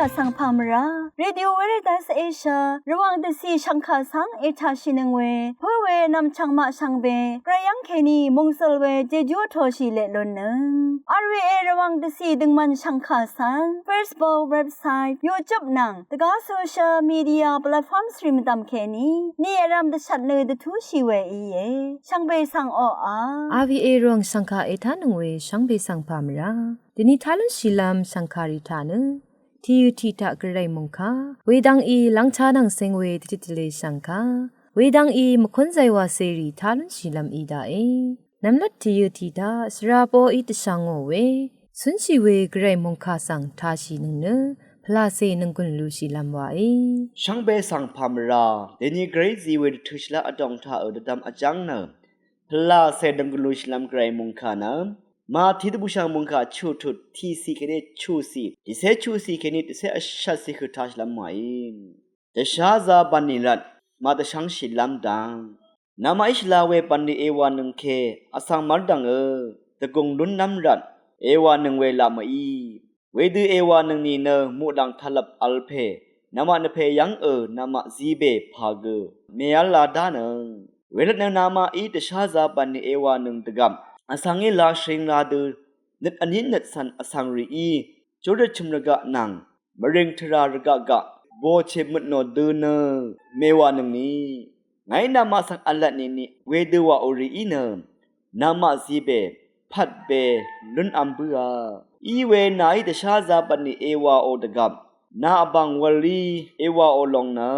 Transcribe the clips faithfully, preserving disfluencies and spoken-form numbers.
Vsvng pà mvrá Radio Veritas Asia Rvwàng dvcì shv̀ngkà svng ètàshìnøng we pǿ we nv̀mchv̀ng maq shvngbe gvray yv́ng kèní mòngsøl we jejú vtoshì leq lunnøng. R V A Rvwàng dvcì døngmvn shv̀ngkà svng Facebook, website, YouTube nvng dvgá social media platform svri mvdv̀m kèní ni vrvm dvshvt nø dvtúshì we íe. Shvngbe svng oqà R V A Rvwàng shv̀ngkà ètánøng we shvngbe svng pà mvrá dvni tá lúnshìlv́m shv̀ngkàrì taq nø tìyø̀ tiq taq gvray mòngkà wedvng í lv́ngchá nvng seng we dvjøt dvlē shv̀ngkà wedvng í mvkúnzay wàcèrì tá lúnshìlv́m í daqe. Nvmlat tìyø̀ tiq taq svra poqí dvshà ngò we cúnshì we gvray mòngkà svng tāshìnøng nø pvlacè nònggùn lushìlv́m wàe. Shvngbe svng pà mvrá dèni gvray zí we dvtø̄shìlá vdòng taq ø dvdvm vjv́ng nø pvlacè nònggùn lushìlv́m gvray mòngkà nø Mati dvbùshv̀ng mòngkà chuqtut tiqcì kèní chuqcì, tiqcé chuqcì kèní tiqcé vshvtcì høq tāshìlv́m wàe. Dvsházā bv̀nlì rvt màdvshv̄ngshìlv́m dang namaqí shvla we bv̀nlì èwànøng ke vsvng mv́rdv̀ng ø dvgùng lúnlv́m rvt èwànøng we laq mø̀í. Wedø èwànøng nìnø muqlàng taqlvp vl pè namaq nvpè yv́ng ø namaq zibè pà gø mèv́lā dánøng. Wervtnø namaqí dvsházā bv̀nlì èwànøng dvgvp vsvngí lashø̀ng ra dø nøt vní nøt cv̀n vsvng rìí júrøt chø̀m rvgaq nvng mvrìng tvrà rvgaq gaq bochè møtnò dø nø mèwànøngni ngàí namaq svng v̄lvtnìni wedø wàò rìí nø namaq zibè pvtbe lúnv̄m bǿà. Iwe nàí dvsházā bv̀nlì èwàò dvgvp nà vbàng wv̄lí èwàò lòng nø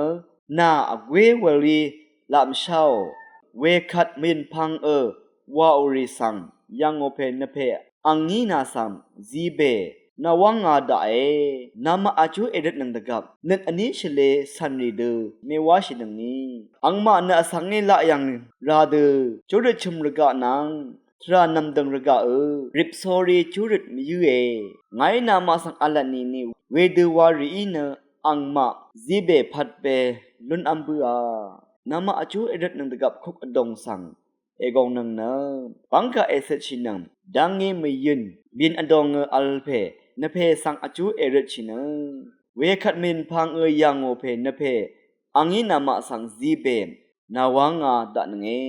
nà vgwé wv̄lí laq mvsháò. Wekvt mvyø̀n pv̄ng ø wàò rì svng yv̀ngò pè nvpè angí nà svng zibè nà wv́ngā daqe. Namaq vjú èrøtnøng dvgvp nøt vní shvlē cv̀nrì dø mèwáshìnøngni angmaq nø vsvngí laq yv̀ng ra dø júrøt chø̀m rvgaq nvng tvrà nv̀mdø̀ng rvgaq ø rip sórí júrøt mvyǿe. Ngàí namaq svng v̄lvtnìni wedø wa rìí nø angmaq zibè pvtbe lúnv̄m bǿà. Namaq vjú èrøtnøng dvgvp kuk vdòng svng ègongnøng nø bv́ngkà ècøtshìnøng dv́ngí mvyøn byin vdòng ø vl pè nvpè svng vjú èrøtshìnøng. Wekvt mvyø̀n pv̄ng ø yv̀ngò pè nvpè angí namaq svng zibè nà wv́ngā daqnønge.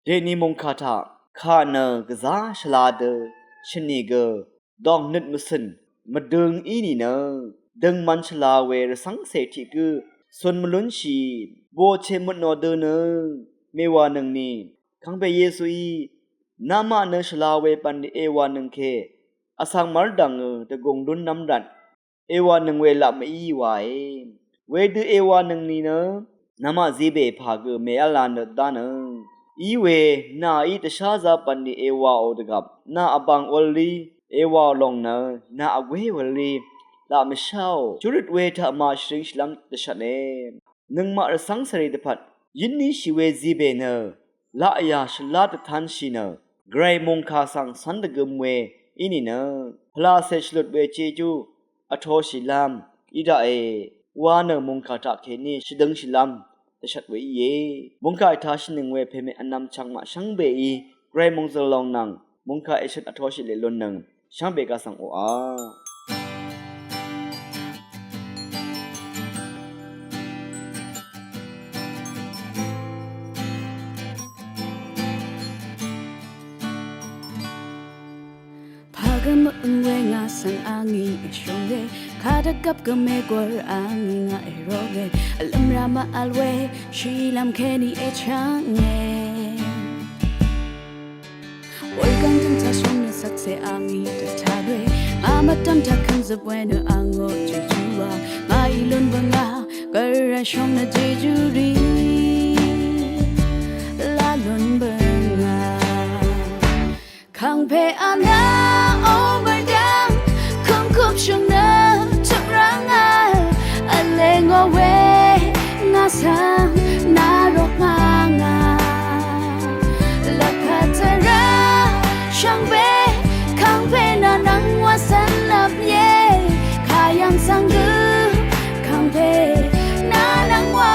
Dèni mòngkà taq kà nø gvzá shvla dø shvnì gø dòng nøt mvcø̀n mvdøng í nìnø døngman shvla we rvcv́ngcè tiq gǿ cun mvlúnshì bochè møtnò dø nø mèwànøngni. Kàngpè Yesuí namaq nø shvla we bv̀nlì èwànøng ke vsvng mv́rdv̀ng ø dvgùng lúnlv́m rvt èwànøng we laq mø̀í wae. Wedø èwànøng nìnø namaq zibè pà gø mèv́lā nø dánøng. Iwe nàí dvsházā bv̀nlì èwàò dvgvp nà vbàng wv̄lí èwàò lòng nø nà vgwé wv̄lí laq mvsháò. Júrøt we taq màshvringshìlv́m dvshvtne. Nøngmaq rvcv́ngcèrì dvpvt yínníshì we zibè nø laqyà shvlá dvtánshì nø gvray mòngkà svng cv́n dvgøm we í nìnø pvlacè shvlut we jejú vtoshìlv́m í daqe. Wa nø mòngkà taq kèní shvdøngshìlv́m dvshvt we íe. Mòngkà ètāshìnøng we pèmè vnvm chvngmaq shvngbeí gvray mòngzø̀l lòng nvng mòngkà èshøt vtoshì leq lunnøng shvngbe gvsvng oqà. Pà gø mø̀øng we ngà svng angí èshø̀nge, kadvgvp gø mègwør angí ngà èroge, vlø̀m rá màvl we shìlv́m kèní èchv́nge. Wurgv̀ng dø̀ng taq shvngø sakse angí dvtaq we, ngà mvdv̀m taq kv̀nzøp we nø angò jejú wa, ngàí lún bø̀ngà gvray shvngø jejú rì laq lún bø̀ngà. Kàngpè anà o mvrdv̀ng kø̀ngkøp shvngø tø̀mrv̀ngà vle ngò we ngà svng nà rok ngà ngà. Lvpat tvrà shvngbe kàngpè nà nvng wa cv̀nlvp ye. Kà yv̀ng svng gø kàngpè nà nvng wa.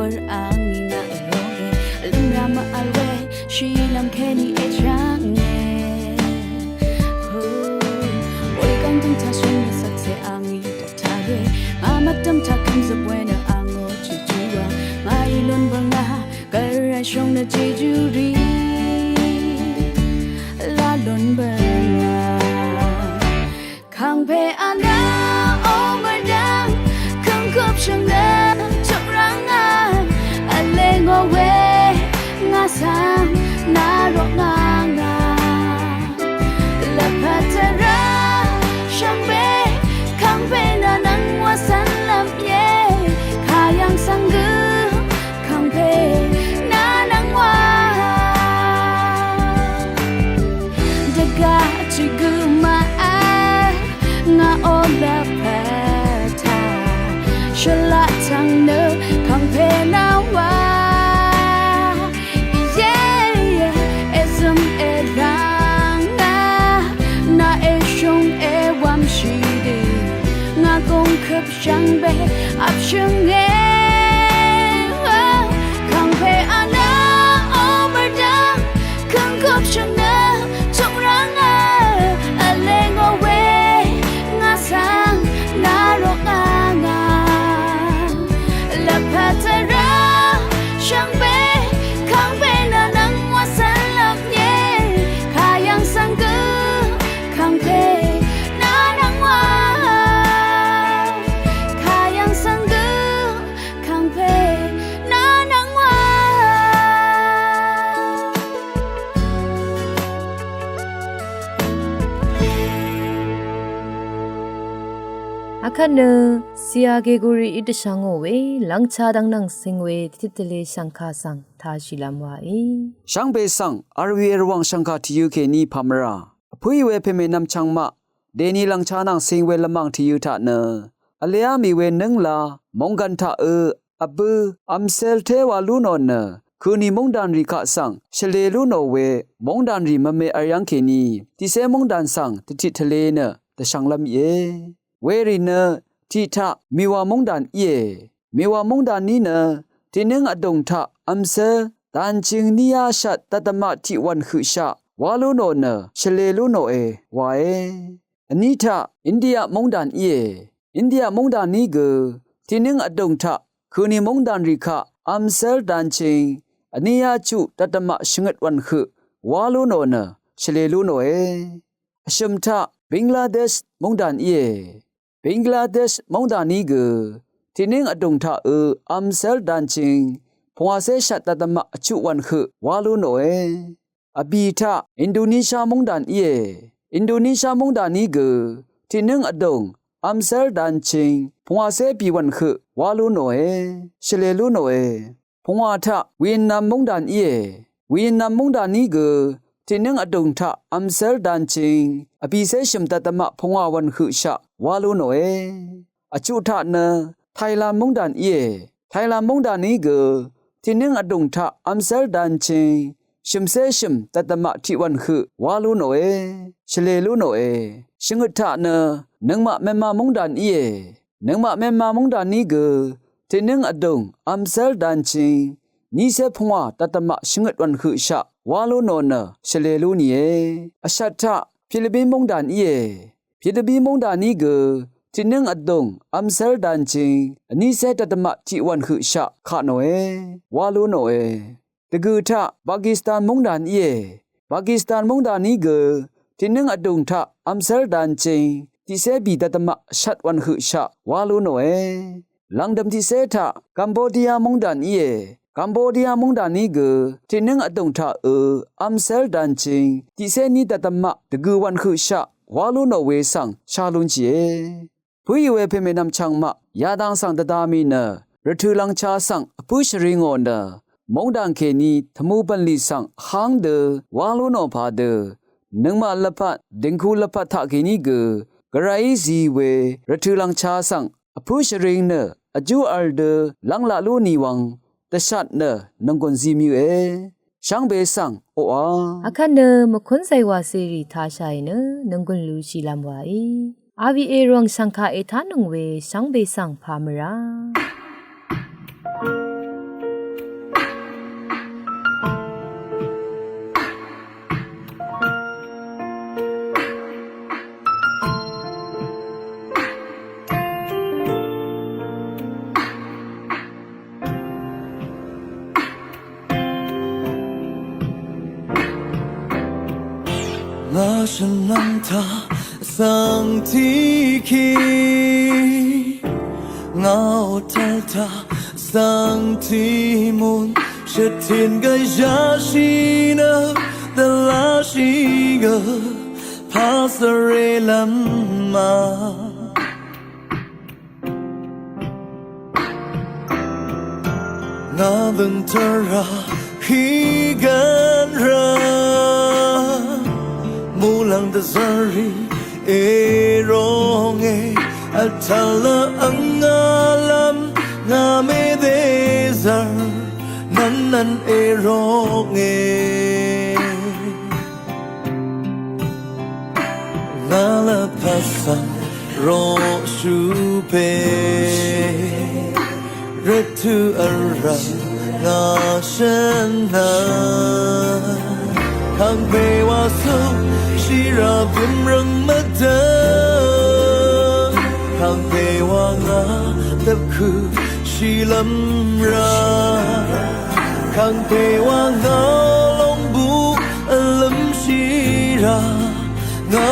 Angí ngà vlóngé vlúmrá mvvl we shìlv́m kèní èchv́ngé. Hu, wegv́ng dv́ngtaq shvngø sakse angí dvtaq we. Ngà mvdv́m taq kv́mzøp we nø angó jejú wa. Ngàí lún bǿngà gvray shóng nø jejú rì lá lún bǿngà. Kàngpè anø omvrdv́ng køngkup shvngø chukrv́ngà. Vlengò we ngà svng nà rok ngà ngà. Lvpat tvrá shvngbe kàngpè nà nvng wa svn lvp ye. Kayv̀ng svng gø kàngpè nà nvng wa. Dvgaq tiq gø mvvl ngà o lvpat taq shvlaq tvng nø kàngpè nà wa. Ye, ye, èzøm èrv̀ng ngà nà èshung èwvmshì dø ngà gùngkøp shvngbe vpshø̀nge. Kàngpè anø omvrdv́ng køngkup shvngø chukrv́ngà. Vlengò we ngà svng nà rok ngà ngà. Lvpat tvrá shvngbe kàngpè nà nvng wa svn lvp ye. Kayv̀ng svng gø kàngpè nà nvng wa. Kayv̀ng svng gø kàngpè nà nvng wa. Akvt nø siya geguri í dvshvngò we lvngcha dvng nvng sing we titvle shvngka svng tashìlv́m wa í. Shvngbe svng arwi erwang shvngka tvyø̄ kèní pamvra vpǿì we pèmè nvmchvng maq dèni lv̀ngcha nvng sing we lvmàng tvyø̄ taq nø vleá mì we nǿngla mònggv̀n taq ø vbø̄ vmsel té wa lú nò nø køni móngdànrì kaq svng shvlē lú nò we móngdànrì mvme vryv́ng kèní tiqcé móngdàn svng dvtit tvlē nø dvshvnglv́m íe. Werì nø tiq taq mìwà móngdàn íe. Mìwà móngdàn ní nø tiqnǿng vdùng taq vmsel dànching níyá shat dvdvmaq tiq wv̀n høqshaq wá lú nò nø shvlē lú nòe wae. Vní taq India móngdàn íe. India móngdàn ní gø tiqnǿng vdùng taq køni móngdànrì kaq vmsel dànching vníyá chuq dvdvmaq shvngøt wv̀n høq wá lú nò nø shvlē lú nòe. Vshø̀m taq Bangladesh móngdàn íe. Bangladesh móngdàn ní gø tiqnǿng vdùng taq ø vmsel dànching pungwàcé shat dvdvmaq vchuq wv̀n høq wá lú nòe. Vbì taq Indonesia móngdàn íe. Indonesia móngdàn ní gø tiqnǿng vdùng vmsel dànching pungwàcé bì wv̀n høq wá lú nòe. Shvlē lú nòe. Pungwà taq Vietnam móngdàn íe. Vietnam móngdàn ní gø tiqnǿng vdùng taq vmsel dànching vbìcé shø̀m dvdvmaq pungwà wv̀n høqshaq wá lú nòe. Vchuq taq nø Thailand móngdàn íe. Thailand móngdàn ní gø tiqnǿng vdùng taq vmsel dànching shø̀mcé shø̀m dvdvmaq tiq wv̀n høq wá lú nòe. Shvlē lú nòe. Shvngøt taq nø nøngmaq Myanmar móngdàn íe. Nøngmaq Myanmar móngdàn ní gø tiqnǿng vdùng vmsel dànching nícé pungwà dvdvmaq shvngøt wv̀n høqshaq wá lú nò nø shvlē lú nìe. Vshat taq Philippin móngdàn íe. Philippin móngdàn ní gø tiqnǿng vdùng vmsel dànching vnícé dvdvmaq tiq wv̀n høqshaq kaq nòe wá lú nòe. Dvgø̀ taq Pakistan móngdàn íe. Pakistan móngdàn ní gø tiqnǿng vdùng taq vmsel dànching tiqcé bì dvdvmaq shat wv̀n høqshaq wá lú nòe. Lv̀ngdø̀m tiqcé taq Cambodia móngdàn íe. Cambodia móngdàn ní gø tiqnǿng vdùng taq ø vmsel dànching tiqcé ní dvdvmaq dvgø̀ wv̀n høqshaq wá lú nò we svng shá lún shìe. Pǿì we pèmè nvmchvng maq yadang svng dvda mì nø rvtø̀ lv̀ngcha svng vpǿ shvri ngò nø móngdàn kèní tvmū bv̀nlì svng vháng dø wá lú nò padø nøngmaq lvpat dìngku lvpat taq kèní gø gvrayí zi we rvtø̀ lv̀ngcha svng vpǿ shvring nø vjú v̄l dø lv́ng laq lú nì wvng dvshat nø nònggùn zi mø̀e. Shvngbe svng oqà. Akvt nø mvkún zaywà cèrì tashàì nø nònggùn lushìlv́m wàí. R V A Rvwàng shv̀ngkà ètánøng we shvngbe svng pà mvrá. Shvnvng taq svng tiqkì, ngàò tvl taq svng tiqmùn, shvtin gvzhashì nø dvlashì gø pà svre lv́m ma. Ngà dø̀ng tvrà hí gvn rvt muqlàng dvzv́rrì èronge, vtvl vng ngà lv́m ngà mèdèzv̀r nvnnvn èronge. Ngà lvpat svng roqshupè, rvtø̀ vrv̀m ngà shvnvng. Kàngpè wa suk shìrà bimrøng mvdø. Kàngpè wa ngà dvpkø̀ shìlv́m rà. Kàngpè wa ngà longbu vlømshìrà ngà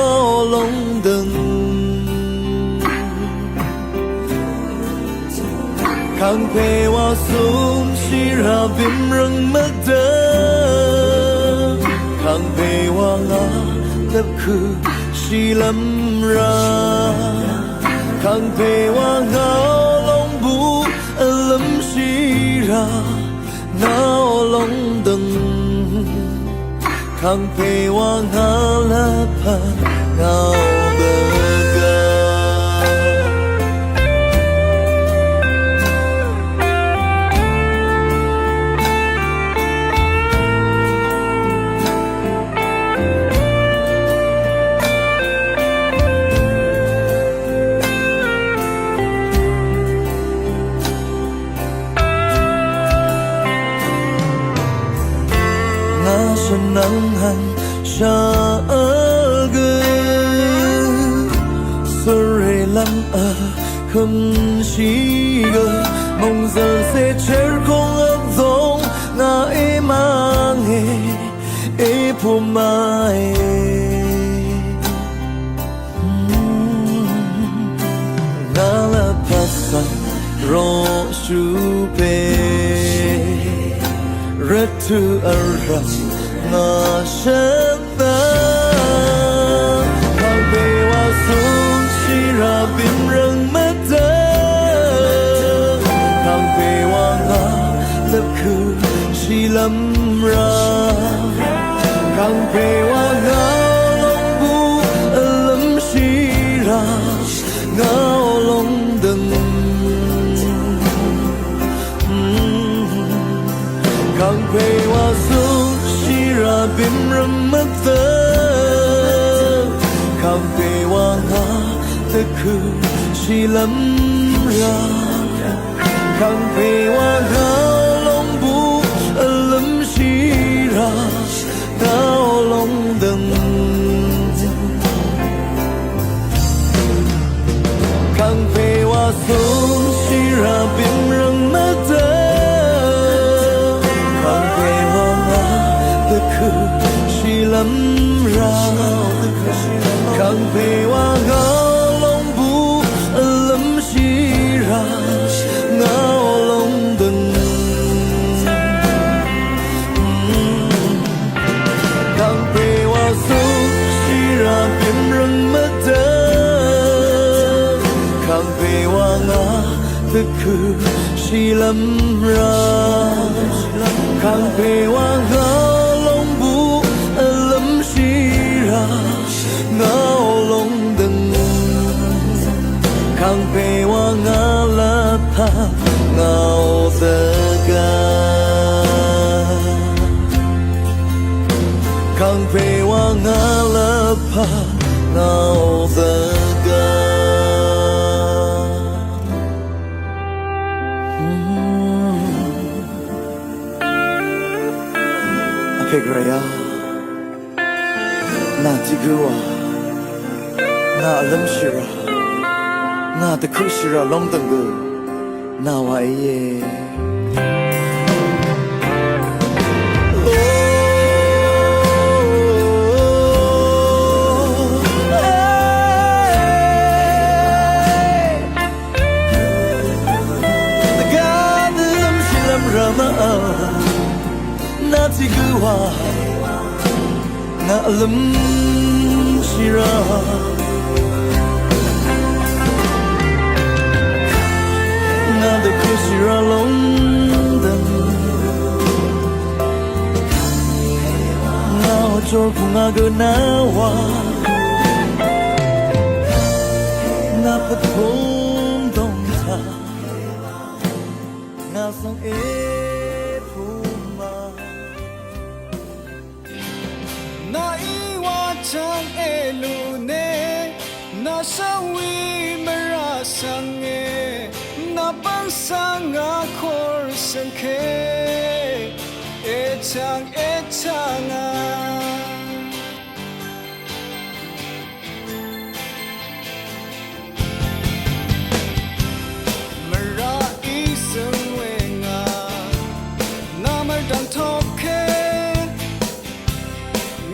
longdøng. Kàngpè wa sumshìrà bimrøng mvdø. Kàngpè wa ngà dvpkø̀ shìlv́m rà. Kàngpè wa ngà longbu vlømshìrà ngà longdøng. Kàngpè wa ngà lvpat ngà dvgvp. Ngà shvnvng hàn shà vl gø svre lv́m vhømshì gø mòngzø̀l cè chèr kong vdòng ngà èmvnge èpumàe. Ngà lvpat svng roqshupè, rvtø̀ vrv̀m ngà shvnvng. Kàngpè wa sumshìrà bimrøng mvdø. Kàngpè wa ngà dvpkø̀ shìlv́m rà. Kàngpè wa ngà longbu vlømshìrà ngà longdøng. Kàngpè wa sumshìrà bimrøng mvdø. Kàngpè wa ngà dvpkø̀ shìlv́m rà. Kàngpè wa ngà longbu vlømshìrà ngà longdøng. Kàngpè wa sumshìrà bimrøng mvdø. Kàngpè wa ngà dvpkø̀ shìlv́m rà. Kàngpè wa ngà longbu vløm shìrà ngà longdøng. Kàngpè wa sumshìrà bimrøng mvdø. Kàngpè wa ngà dvpkø̀ shìlv́m rà. Kàngpè wa ngà longbu vlømshìrà ngà longdøng. Kàngpè wa ngà lvpat ngà dvgvp. Kàngpè wa ngà lvpat ngà dvgvp. Vpè Gvray a, nà tiq gǿ wa ngà vlǿmshì rà, ngà dvkuqshì rà lóngdø̀ng gø nà wa íe. Tiq gø wa ngà vlǿmshì rá, ngà dvkø̄shì rá lóngdø̀m, ngà vjor pù ngà gø nà wa, ngà pvt pung dòng taq, ngà svng èpùm ma. Nà í wa chvng èlù ne, nà shvwi mvrà shvnge, nà pvng svng ngà kor shvngke, èchvng èchvng a. Mvrà í svng we ngà, nà mvrdv̀ng tokke,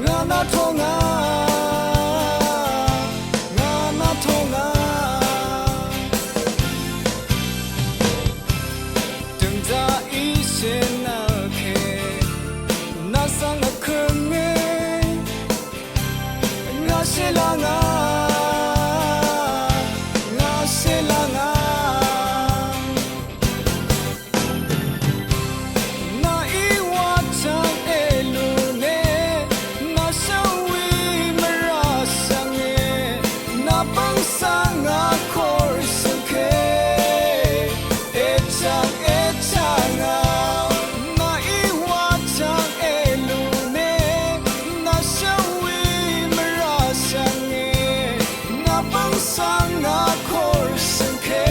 ngà nà tongà, ngà nà tongà. Døngzà í shø̀n vke, nà svng vkø̀nge, ngà shèlá ngà, ngà shèlá ngà. Nà í wa chvng èlù ne, nà shvwi mvrà shvnge, nà pvng svng ngà kor shvngke, èchvng èchvng a. Nà í wa chvng èlù ne, nà shvwi mvrà shvnge, nà pvng svng ngà kor shvngke,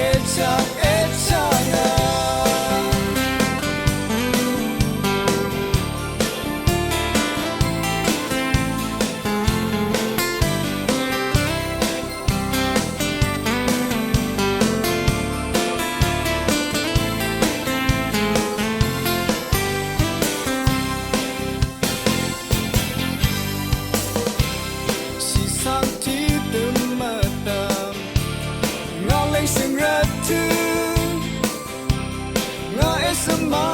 èchvng èchvng a. Shìsang tiq døm mvdvm, ngà leng shø̀ng rvt tø, ngà èsvma